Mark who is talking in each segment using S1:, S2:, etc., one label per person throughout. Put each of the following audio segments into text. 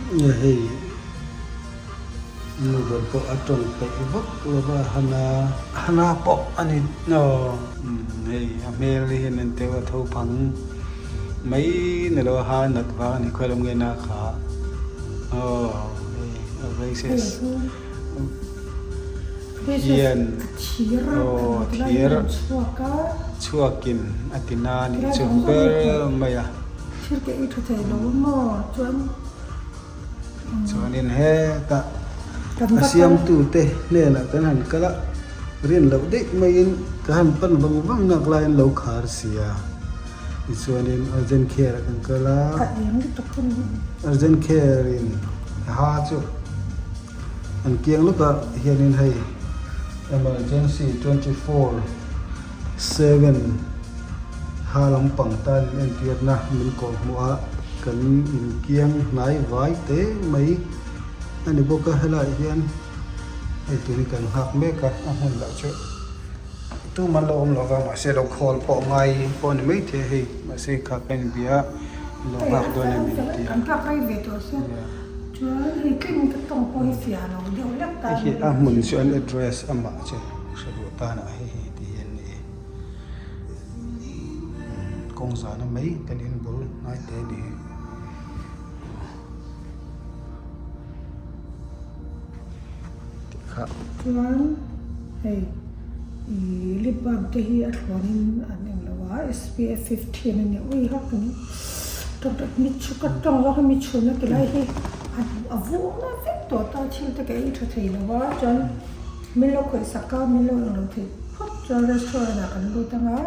S1: Hei nu ber pawh a tawng peih vak lo va Hana Hana pawh a ni aw hei a hmel hi hian en teuh a tho phang mai ni lo a ha nat vang a ni khawi lam nge na kha aw hei a braces hian aw thir chhuakin a ti na a nih chu ber mai a.
S2: Thil te i tha thei lo maw chuan.
S1: Chuanin hetah a siamtute hnenah kan han kal a, rin loh daih maiin ka han pan vang vang nak laiin lo khar si a. Tichuanin urgent care ah kan kal a, urgent care in ha chu an kiang lawkah hianin hei emergency 24/7 Ha lampang tan in entirna min kawh hmuh a, kan inkiang hnai vai te mai a ni bawk a, helaiah hian hei tun hi kan nghak mek a, a hmun lah chu tumah an lo awm lo va mahse lo khawl pawh ngai pawh a ni maithei a hei mahse kha ka inbia a lo nghak dawn em in ti a. Hei hi a hmun chu an address amah chu hre duh tan ah hei hi ti hi an ni e. Kawng zahna mai kan in bul hnai te a ni hi. Tih kha.
S2: Chuan hei ih lip balm te hi a thluanin an eng lo a SPF 15 a nia ui hak a ni tawngtai mi chhu ka tawng zawk a mi chhun a ti lai hi a vung na vek tawh ta thil te ka ei tha thei lo a chuan min lo khawih sak a min lo eng lo thei. Phawt chuan restaurant ah kan lut anga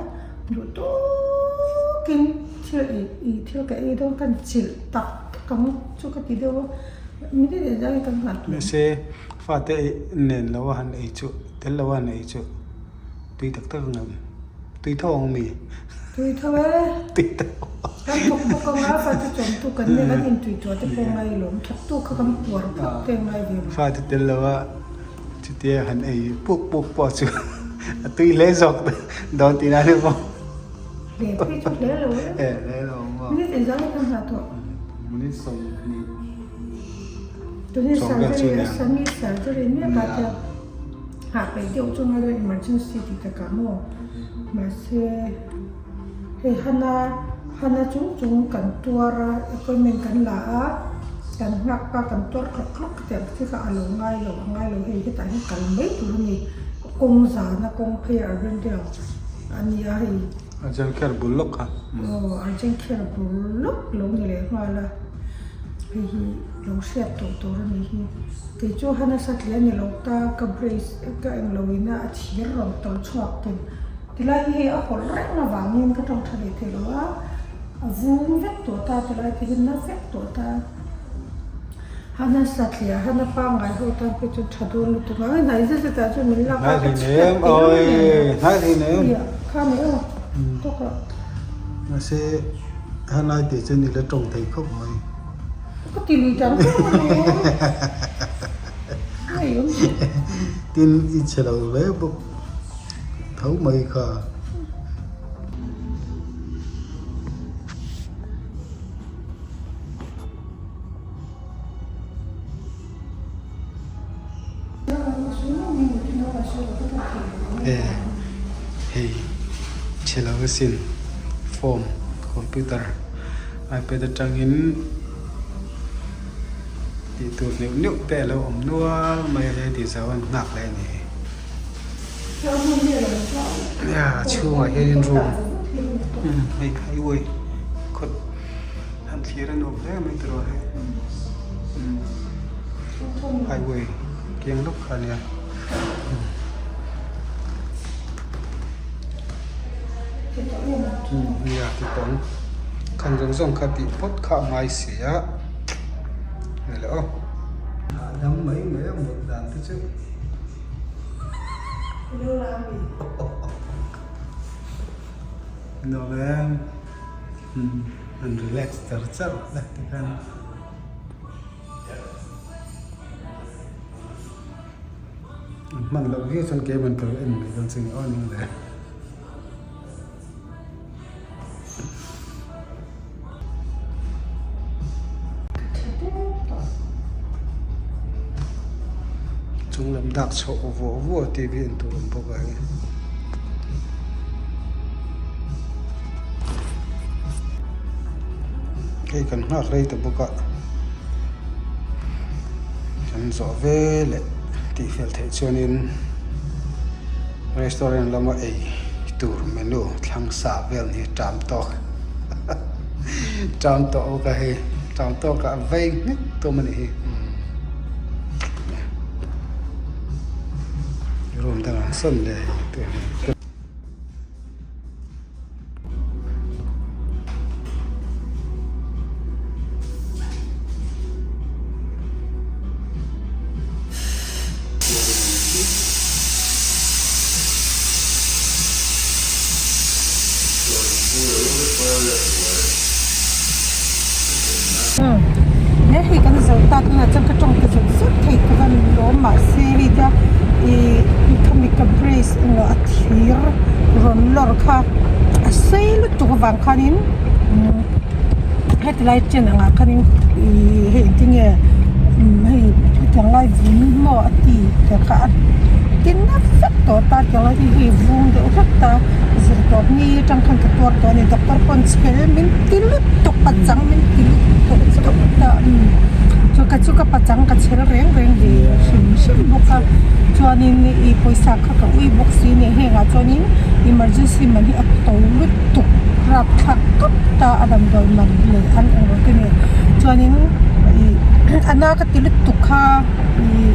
S2: duh tawkin thil ei ih thil ka ei dawn kan chilh tak tak ang chu ka ti deuh a minute leh zai kan nghah tur.
S1: Mahse fate ei nen lo a han ei chu tel lo a han ei chu tui tak tak ang em tui tho ang mi?
S2: Tui tho e.
S1: Tui tho.
S2: Kan thawk bawk anga fate chawmtu kan nia kan intui tuah te pawh ngai lawm thawktu kha kan puar phawt te ngai ve lo.
S1: Fate tel lo a. Chutia han ei puk puk pawh chu a tui hle zawk dawn tih na ni maw?
S2: Hle phei chu hle lo e.
S1: E hle lo maw?
S2: Minute engzah nge kan nghah tawh?
S1: Minute 20.
S2: Tuni surgery a sami surgery mek a tia nghah peih deuh chu ngai dawn emergency tih takah maw? Mahse hei hana hana chung chung kan tuar a appointment kan la a kan nghak a kan tuar tlawk tlawk tih ang chi kha a lo ngai lo a ngai lo hei hetah hian kal mai tur a ni kawng zana kawng phei a argent a nia hei.
S1: Argent care bul lawk kha.
S2: Aw argent care bul lawk lo ni leh nghal a hei hi lo hriat tawh tur a ni hi kei chu hana satliah a ni lo ta ka brace ka englo ina a thir rawn tawlh chhuak tum. Tilai hi hei a hawlh reng avangin ka tawng tha leh thei lo a, a vung vek tawh ta tilai te hi na vek tawh ta. Hana satliah, hana pangngai ho tan phei chuan tha dawn lutuk a, hnai zet zetah chuan min lak a ka chhiat teh reng nen a, ia kha ni aw tawk ah.
S1: Mahse hanai tih chuan i la tawng thei khawp mai.
S2: Ka ti lui dang dang a ni. Hei awm suh.
S1: Tin i chhe lo hle bawk. Tho mai kha. E hei chhe lo asin phone computer ipad atangin tih tur neuh neuh te a lo awm nual mai a hei tih zau an nghak leh a ni. A chhungah hianin room hei highway kawt han thlir a nuam hle mai tiraw hei highway kiang lawk kha a nia. Nia ti tawng khan zawng zawng kha tih phawt kha a ngai si a ni le aw. Hahdam mai mai a mut dan te chu. Nuam em an relax char char la tikhan an hman loh viau chuan keimah ka lo en mai dawn chu ni aw ning le. Chung lam dak chhoh vuah vuah tv en tur awm bawk a hei. Hei kan nghak rei ta bawk a kan zawh veleh tih fel theih chuanin restaurant lama ei tur menu thlang sa vel hi ṭam tawk ṭam tawh bawk a hei ṭam tawkah vei nghek tum a nih hi. Room dangah an sawn leh hei tih hi.
S2: He hei kan zo tak a chuan ka tawng ta zawt zawt thei ka van lawm mahse hei tia ih khami ka brace emaw a thir rawn lawr kha a sei lutuk avang khanin heti lai chen angah khanin ih hei engtin nge hei hetiang lai vun maw a ti te kha a ti na vek tawh ta tiang lai hi hei vung deuh hlek ta zir tawp ni atang khan ka tuar tawh a ni doctor pawn chhel min ti lutuk pachang min ti lutuk tawp ta chu ka chu ka pachang ka chhel reng reng ve hrim hrim bawk a chuanin ih pawisa kha ka ui bawk si nia hengah chuanin emergency man hi a to lutuk rapthlak tawp ta a damdawi man leh an englo te nen chuanin ih a na ka ti lutuk kha ih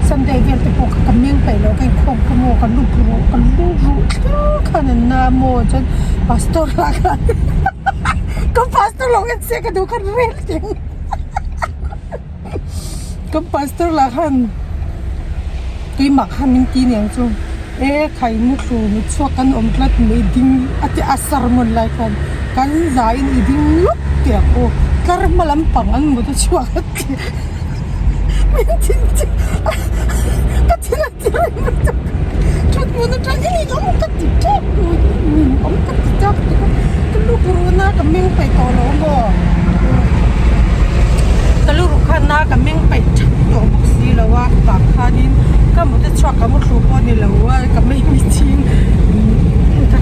S2: sunday vel te pawh kha ka meng peih lo ka inkhawm kha maw ka lu ruh ka lu ruh thleng khan an na maw chuan pastor lah khan ka pastor lo en se ka duh khan rel teng ka pastor lah khan keimah khan min ti aniang chu e khai muthlu mutchhuak kan awm tlat mai ding a ti a sermon lai khan kan zaiin i ding lawk teh ang u tlar hma lampang an mut a chhuak a ti min thin chi ka thil a ti reng lutuk thut hmun atangin in awm ka ti tep min awm ka ti tep ka lu run a ka meng peih tawh lo maw ka lu ruh khan a ka meng peih that tawh bawk si lo a vang khanin ka mut a chhuak ka mu thlu pawh a ni lo a ka mei mi ching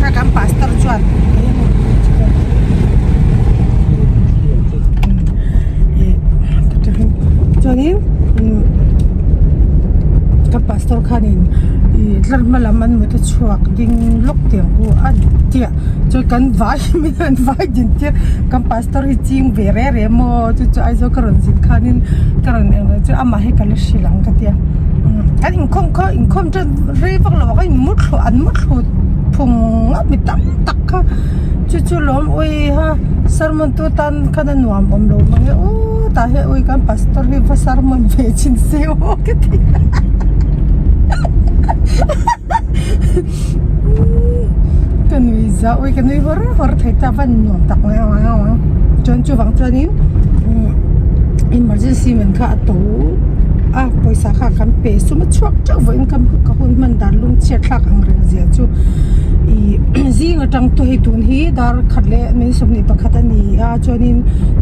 S2: kha kan pastor chuan chuanin ka pastor khanin ih tlar hma lam an mut a chhuak ding lawk tiang pawh a tia chuan kan vai min an vai din tir kan pastor hi ching ve reh reh maw chu chu Aizawl ka rawn zin khanin ka rawn englo chu amah hi ka la hrilh ang ka tia kan inkhawm kha inkhawm tan rei vak lo ah khan muthlu an muthlu phung a mi tam tak kha chu chu lawm ui ha sermon tu tan khan a nuam awm lo mang e aw tah hian ui kan pastor hi va sermon ve chin se aw ka ti ka nui za ui ka nui hawr hawr thei ta van nuam tak mai ang chuan chuvang chuanin emergency man kha a to a pawisa kha kan pe sum a chhuak teuh vawiin ka ka hun hman dan lung chhiat thlak ang reng zia chu ih zing atang te hei tun hi dar khat leh minute 21 a ni a chuanin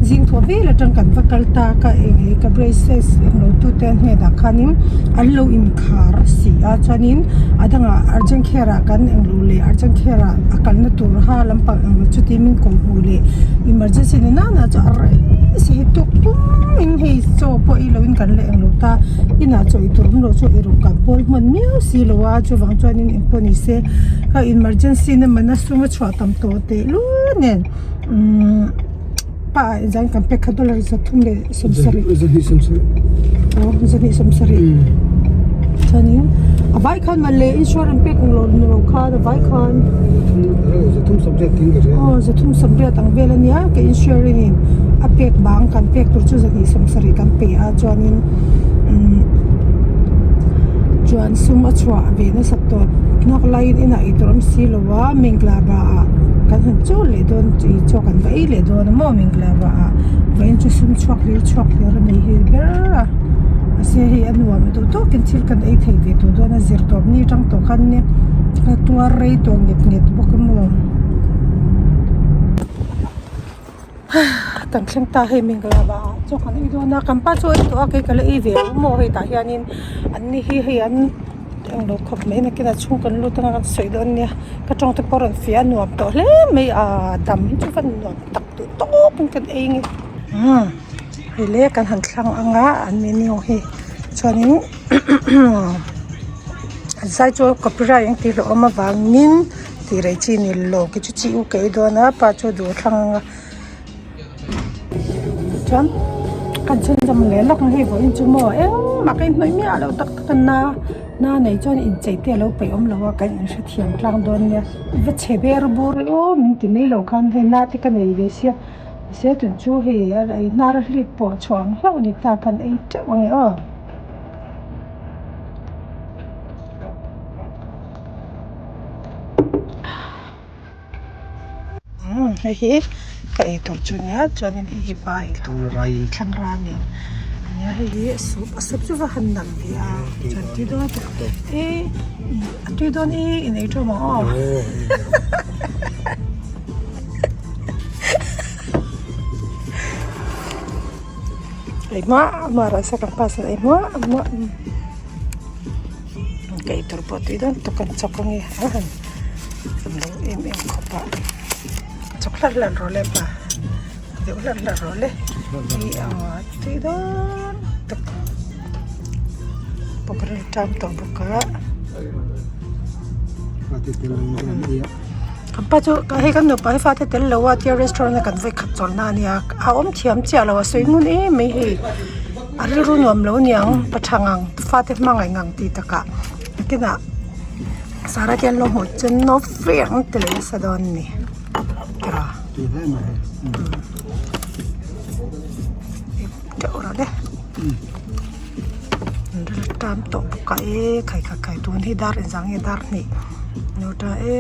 S2: zing thawh vel atang kan va kal ta ka eng he ka braces englo tute an hnenah khanin an lo inkhar si a chuanin a dangah urgent care ah kan englo leh urgent care ah a kalna tur ha lampang englo chuti min kawh hmuh leh emergency ni nana chu a rei si hi tuk pum in hei chaw pawh ei loin kan la englo ta inah chaw ei tur awm loh chu eirawng kan pawl hman miau si lo a chuvang chuanin engpawh ni se ka emergency na man a sum a chhuah tam tawh teh lul nen umm pa ah zan kan pek kha dollar 370 aw 270 chuanin a vai khan mawle insurance pek ang lo ni lo khan a vai khan aw 380 ang vel ania ka insurance in a pek bang kan pek tur chu 270 kan pe a chuanin umm chuan sum a chhuah ve nasa tawp nghak laiin inah eitur awm si lo a mengla ah kan han chaw leh dawn ih chaw kan va ei leh dawn a maw mengla ah vawiin chu sum chhuak hlir chhuak hlir a ni hi ber a mahse hei a nuam duh tawkin thil kan ei thei ve tawh dawn a zir tawp ni atang tawh khan nia ka tuar rei tawh nghet nghet bawk a maw. Kan thleng ta hei Mingalaba ah chaw kan ei dawn a kan pa chu a ei tawh a kei ka la ei ve lo maw hei tah hianin an ni hi hei an englo khawp mai nakin a chhung kan lut anga kan sawi dawn nia ka tawng te pawh a rawn fiah a nuam tawh hle mai a dam hi chu va nuam tak duh tawp in kan ei nge umm hei le kan han thlang anga an menu hi chuanin an zai chu copyright ang tih hlauhawm avangin. Tih rei chi ni lo khi chu chi u ka ei dawn a pa chu duh thlang anga chuan kan chhunzawm leh lawk ang hei vawiin chu maw engmah ka inhnawih miah loh tak tak a na na nei chuan inchei te a lo peih awm lo a kan inhrethiam tlang dawn nia va chhe ber bur e aw min ti mai lo khan hei na te ka nei ve sia mahse tun chu hei a hnar a hlip pawh chhuah ang hlauh a ni ta kan ei teuh ang e aw. Hei hi ka ei tur chu nia chuanin hei hi bai thlang ra nen ania hei hi soup a soup chu va han nalh ve a chuan tui dawn lutuk e a tui dawn e in ei tawh maw aw. Ei hmuah hmuah rawh se kan pass in ei hmuah hmuah. Ka eitur pawh tui dawn tak an chawk ange a han lo em em khawp a chawk hlarh hlarh rawh le pa deuh hlarh hlarh rawh le tui ang a tui dawn tak pawkri tam tawh bawk a kan pa chu hei kan nupa hi fate tel lo a tia restaurant a kan vawi khat chawlhna a nia a awm thiam chiah lo a sawi ngun em mai hei. A rilru nuam lo niang pa tha ngang fate hmangaih ngang tih takah nakinah Sara te an lo hmuh chuan no free ang ti leh nasa dawn a ni tiraw teuh rawh le an ril tam tawh bawk a e khai khai khai tun hi dar engzah nge dar hnih lo ta e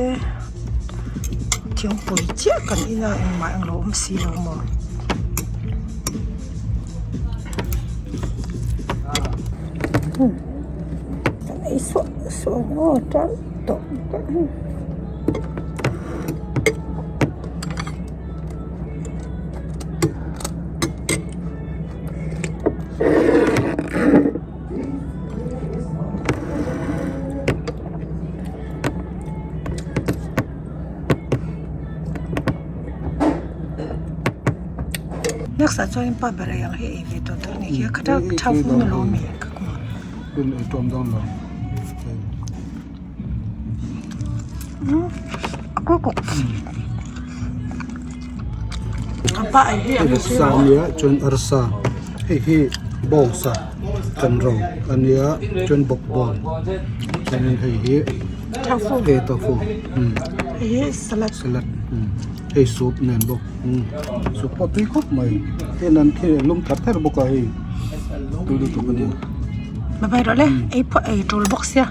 S2: thingpui chiah kan in a engmah englo awm silo maw. Kan ei suah suah ang aw tan tawh Next ah chuan pa ber ei ang hi ei ve tawh tur a ni khi a khat a tha fun a lo awm e ka hmu a.
S1: Hun ei tawm dawn lo.
S2: A kawk kawk. Pa ei hi ang
S1: Hei sa ania chuan arsa hei hi bawngsa kan ro ania chuan bawkbawn chuanin hei hi
S2: tofu
S1: hei tofu
S2: hei hi salad
S1: salad hei soup nen bawk soup pawh tui khawp mai heng an thil lum thar thar bawk a hei tui lutuk a nia.
S2: Bye bye rawh le ei pawh ei tul bawk sia.